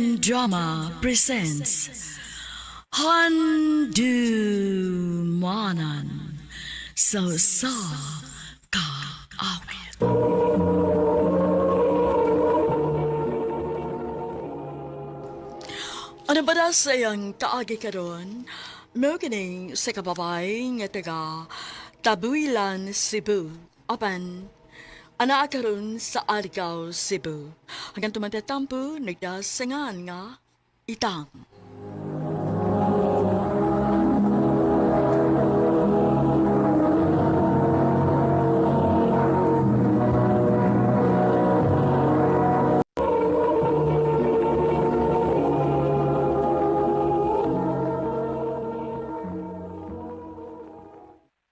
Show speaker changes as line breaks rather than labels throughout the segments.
and Drama presents Handumanan sa sa kaawit. Ano ba na sa iyang kaagi karon? Mao kining sa kababay nga taga Tabuilan, Cebu. Apan, anaa karon sa Argao, Cebu. Hanggang tumatatampo, nagdasangan nga itang.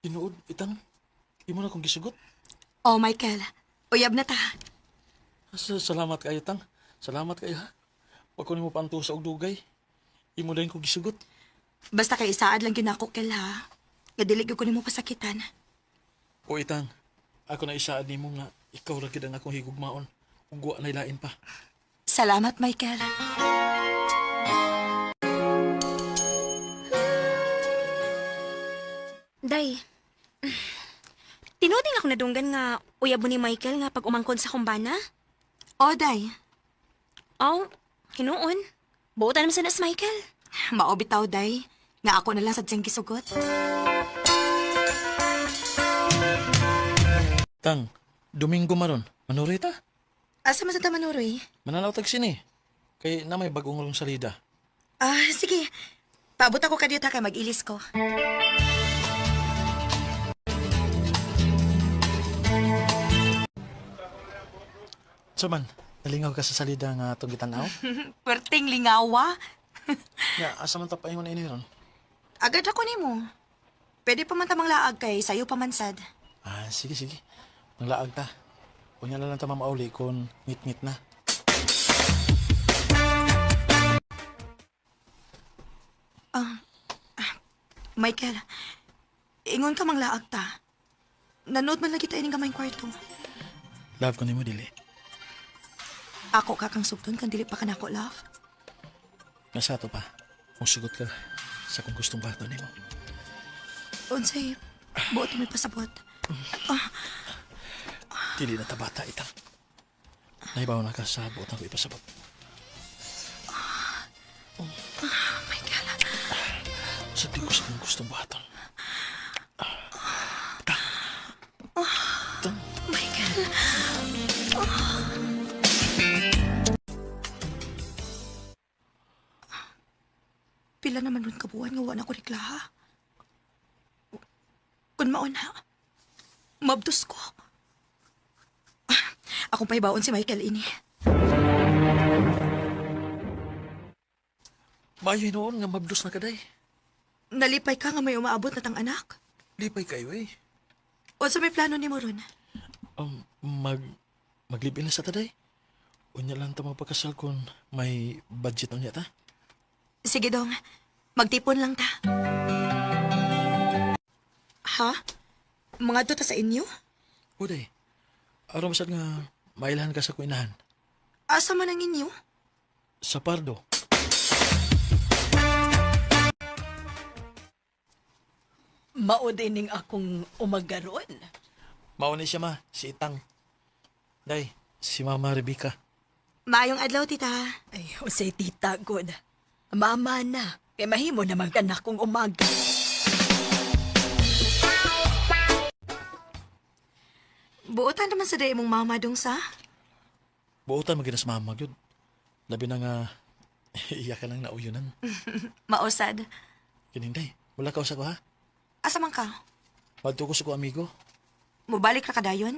Tinuod, itang. Imo na kong gisugot.
Oh, Michael. Uyab na ta.
Salamat kayo, tang. Salamat kayo, ha. Wag ko nimo pantusa og dugay. Imo din kong gisugot.
Basta kay isaad lang gyud nako, Kel, ha. Nga dili gyud ko nimo pasakitan.
O itang, ako na isaad nimo nga ikaw ra gid ang akong higugmaon. Ug wa nay lain pa.
Salamat, Michael.
Day, tinuding ako nadunggan nga uyab mo ni Michael nga pag umangkon sa kumbana.
Oh, day.
Aw, hinuon. Buotan naman sana si Michael.
Mao bitaw, day. Nga ako na lang sad siyang gisugot.
Tang, Domingo maron. Manurita?
Asa man sa tamanuroy?
Mananaw tag sini. Kay na may bagong rong salida.
Ah, sige. Paabot ako kadiyot ha kay mag-ilis ko.
So man, nalingaw ka sa salida nga atong gitanaw?
Perting lingawa.
Ya, asa man ta paingon ini ron?
Agad ako nimo. Pwede pa man tamang laag kay sayo pa man sad.
Ah, sige, sige. Manglaag ta. Unya na lang ta mamauli kung ngit-ngit na.
Michael, ingon ka mang laag ta. Nanood man lagi ta ining gamay kwarto.
Love ko nimo dili.
Ako ka kang sugton kan dili pa kanako, love.
Nasa to pa. Musugot ka sa kung gustong bato nimo.
Unsay, buot may pasabot.
Dili na tabata itang. Naibaw na ka sa buot ko ipasabot.
Michael,
Sa di ko sa kung gustong buhaton. Tang. Tang.
Michael. Pila naman ron kabuan nga wa na ko reklaha. Kun mauna, mabdos ko. Akong pahibaon si Michael ini.
Maayo hinuon nga mabdos na kaday.
Nalipay ka nga may umaabot na tang anak.
Lipay kayo eh.
O sa may plano ni mo ron?
Um, mag maglibin na sa taday. Unya lang ta magpakasal kung may budget unya ta.
Sige dong, magtipon lang ta. Ha? Mga ta sa inyo?
Uday. Aron masad nga mailhan ka sa kuinahan.
Asa man ang inyo?
Sa Pardo.
Mao dining akong umagaron.
Mao ni siya ma, si Itang. Day, si Mama Rebecca.
Maayong adlaw, tita.
Ay, usay tita god. Mama na, kay mahimo na mag-anak kong umaga.
Buotan naman sa day mong mama dong sa.
Buotan magina sa mama gyud. Labi na nga iya ka lang nauyunan.
Maosad.
Kining day, wala ka usa ko ha.
Asa man ka?
Madto ko sa ko amigo.
Mubalik ra ka dayon?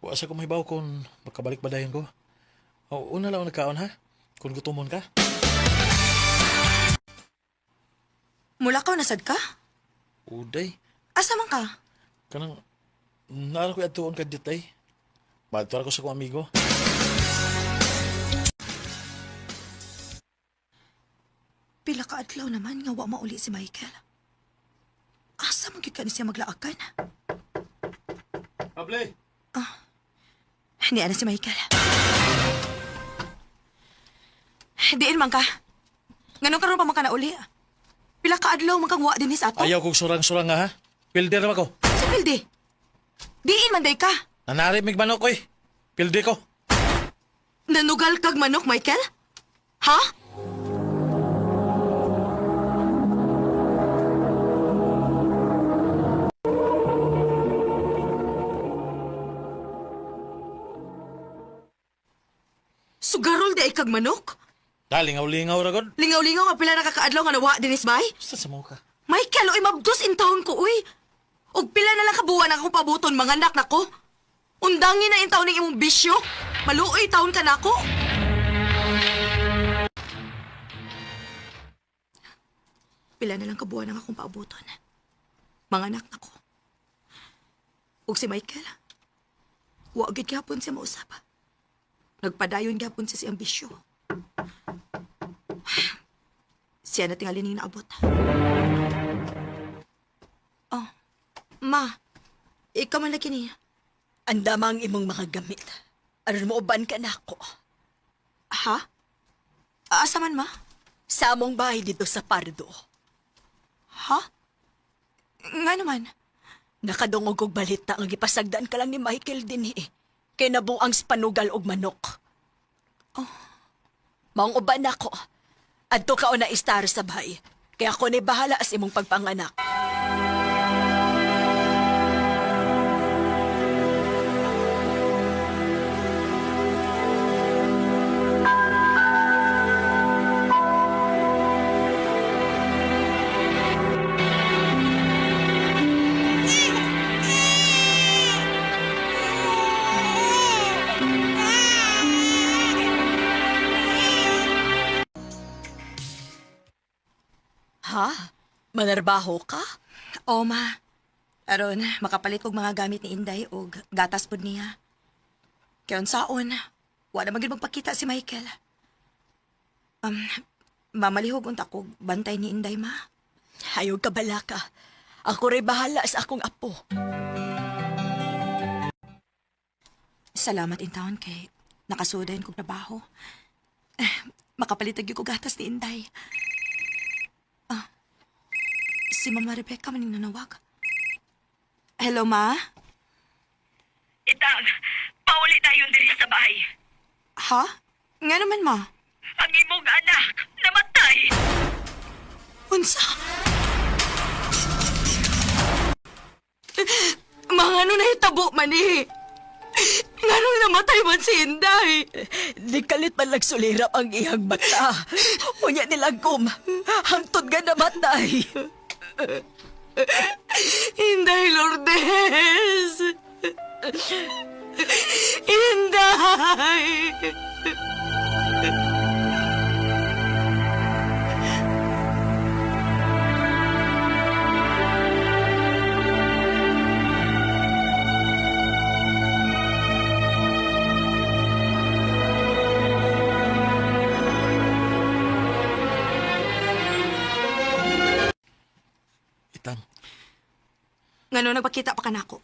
Wa sa ko mahibaw kung makabalik ba dayon ko. O, una lang ako nagkaon ha. Kung gutomon ka.
Mula ka nasad ka?
Uday,
Asa man ka?
kanang naara ko atuon ka ditay. Madto ra ko sa ko amigo.
Pila ka adlaw naman nga wa mauli si Michael. Asa man gyud ka ni siya maglaakan?
Pable.
Niya na si Michael. Diin man ka. Nganong karon pa man ka nauli? Pila ka adlaw man kang wa dinhi sa ato?
Ayaw kong surang-surang nga ha. Pildi ra ba ko?
Sa pildi. Diin man day ka.
Nanari mig manok oy. Pildi ko.
Nanugal kag manok, Michael? Ha? Sugarol di ay kag manok?
Dalingaw-lingaw ra god.
Lingaw-lingaw nga pila nakakaadlaw nga nawa dinis bay?
Basta sa mo ka.
Michael, oy mabdos in taon ko, uy. Og pila na lang kabuwan ang akong pabuton, mga anak nako. Undangin na in taon ng imong bisyo. Maluoy taon ka nako. Pila na lang kabuwan ang akong paabuton. Mga anak nako. Ug si Michael, wa gid gyapon siya mausap. Nagpadayon gyapon siya siyang bisyo. Siya na tingali ning naabot. Oh, ma, ikaw man lagi niya.
Andama ang imong mga gamit. Aron mo uban ka nako.
Ha? Asa man, ma?
Sa among bahay dito sa Pardo.
Ha? Nga naman.
Nakadungog og balita nga gipasagdan ka lang ni Michael dinhi. Kay nabuang spanugal og manok. Oh. Maong uban nako. Adto ka na istar sa bahay. Kaya ako ni bahala sa imong pagpanganak. Ha? Manarbaho ka?
Oo, ma. Aron, makapalit kog mga gamit ni Inday og gatas pod niya. Kaya unsaon, wala man gyud magpakita si Michael. Um, mamalihog unta kog bantay ni Inday, ma.
Ayaw ka balaka. Ako rin bahala sa akong apo.
Salamat in taon kay nakasudayon kog trabaho. Eh, makapalit gyud kog gatas ni Inday. Ah, si Mama Rebecca man ning nanawag. Hello, ma?
Itang, pauli tayo diri sa bahay.
Ha? Nga naman, ma.
Ang imong anak, namatay.
Unsa? Mga ano na hitabo man eh. Nga nung namatay man si Inday.
Di kalit man nagsulirap ang iyang mata. Unya nilagom, hangtod nga namatay.
Inday Lourdes! Inday!
Itang,
Nga nung nagpakita pa ka nako.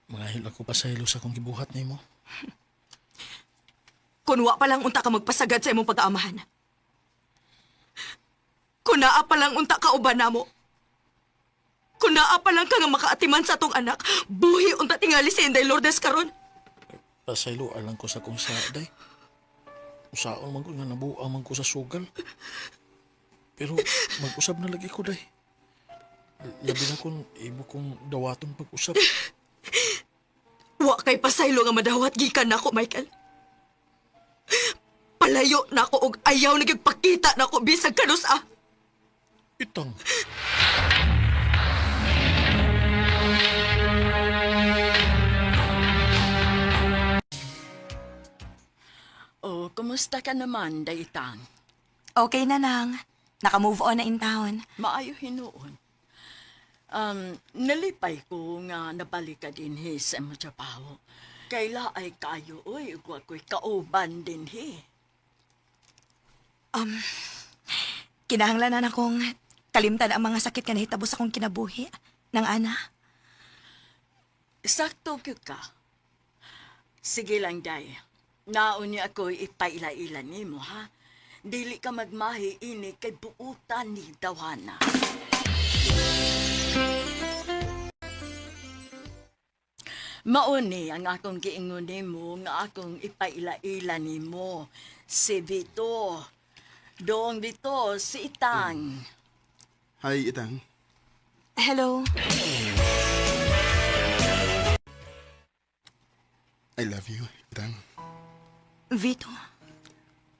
mga ako pasaylo sa akong gibuhat nimo.
Kunwa pa lang unta ka magpasagad sa imong pag-aamahan. Kunaa pa lang unta ka uban namo. Kunaa pa lang ka nga makaatiman sa atong anak, buhi unta tingali si Inday Lourdes karon.
Pasaylo alang ko sa kung sa day. Usaon man ko nga nabuang man ko sa sugal. Pero mag-usab na lagi ko day. Labi na kung imo kong dawaton pag-usab.
Wa kay pasaylo nga madawat gikan nako, Michael. Palayo nako og ayaw na gyud pakita nako bisag kanus-a.
Itang,
Oh, kumusta ka naman, Daytan?
Okay na nang. Naka-move on na in town.
Maayo hinuon. Nalipay ko nga nabalik ka dinhi sa imong trabaho. Kayla ay kayo, oy, ug wa ko'y kauban dinhi.
Kinahanglan na akong kalimtan ang mga sakit nga nahitabo sa akong kinabuhi ng ana.
Sakto gyud ka. Sige lang, day. Naon niya ako'y ipaila-ila nimo, ha? Dili ka magmahi ini kay buutan ni tawhana. Mauni ang akong giingon nimo nga akong ipaila-ila nimo. Si Vito. Doong dito si Itang.
Hi, Itang.
Hello.
I love you, Itang.
Vito,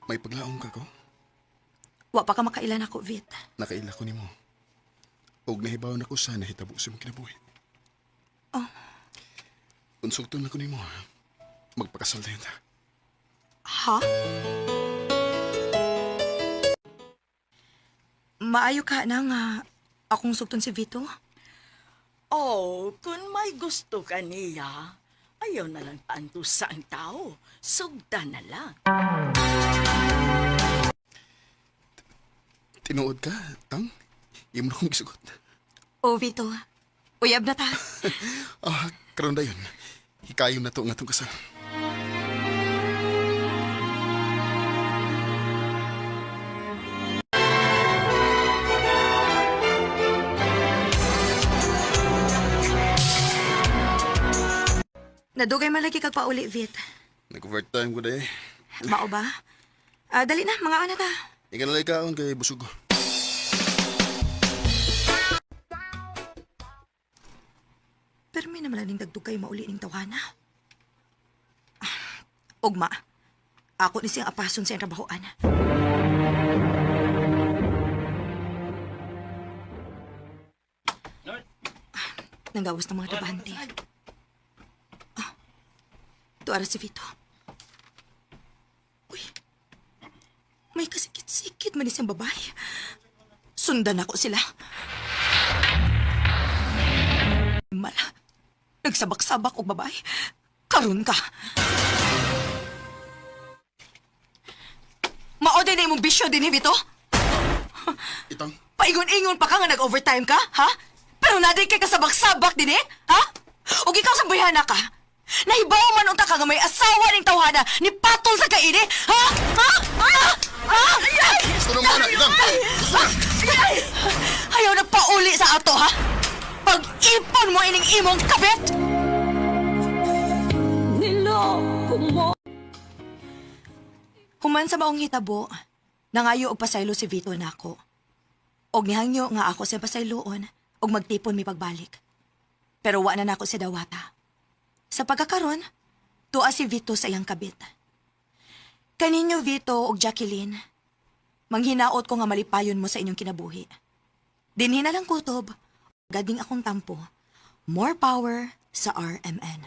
May paglaong ka ko?
wa pa ka makailan ako, Vit.
Nakaila ko nimo. Og nahibaw na ko sa nahitabo sa imong kinabuhi.
Oh.
Unsugton na ko nimo, ha? Magpakasal tayo ta.
Ha? Maayo ka na nga akong sugton si Vito?
Oh, kung may gusto ka niya, ayaw na lang paantusa ang tao. Sugda na lang.
Tinuod ka, Tang? Imo na kong gisugot.
Oh, Vito. Uyab na ta.
Ah, karon dayon. Hikayon na to nga tong kasal.
Nadugay man lagi kag pauli, Vit.
Nag-overtime ko day.
Mao ba? Ah, dali na, mga ana ta.
Ika na lang kaon kay busog ko.
Pero may naman ning dagdugay mauli ning tawana. Ah, Ugma. Ako ni siyang apason sa iyang trabahoan. Ah, Nanggawas ng mga trabahante. Ah, tuara si Vito. Uy, may kasikit-sikit man isang babae. Sundan ako sila. Mala. Nagsabak-sabak og babae. Karon ka. Mao din na imong bisyo din, Vito.
Itang,
Paingon-ingon pa ka nga nag-overtime ka, ha? Pero naday kay kasabak-sabak din eh, ha? Og ikaw sa buyhana ka. Nahibaw man unta ka nga may asawa ning tawhana ni patol sa kaini, ha? Ha? Ha? Ha?
gusto na mo na, Itang! Gusto na!
Ay! Ayaw nagpauli sa ato, ha? Pag-ipon mo ining imong kabit! Human sa maong hitabo, nangayo og pasaylo si Vito nako. Og nihangyo nga ako sa pasayloon og magtipon mi pagbalik. Pero wa na nako si dawata. Sa pagkakaron, tuwa si Vito sa iyang kabit. Kaninyo Vito og Jacqueline, manghinaot ko nga malipayon mo sa inyong kinabuhi. Dinhi na lang kutob, gading akong tampo. More power sa RMN.